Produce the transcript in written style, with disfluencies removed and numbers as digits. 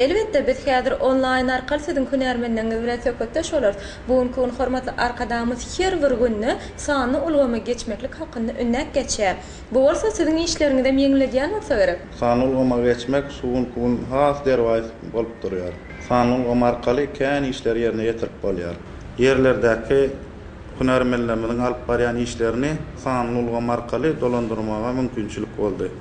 Elbetde, biz häzir onlaýn arkaly siziň hünärmenleriňiz bilen söhbetdeş bolarys. Bu günki gün hormatly Arkadagymyz her bir günde sanly ulgama geçmeklik hakynda ündäp geçýär. Bu bolsa siziň işleriňizem ýeňledýän bolsa gerek. Sanly ulgama geçmek şu günki gün has derwaýys bolup durýar. Sanly ulgam arkaly kän işleri ýerine ýetirip bolýar. Ýerlerdäki hünärmenlerimiziň alyp barýan işlerini sanly ulgam arkaly dolandyrmaga mümkinçilik boldy.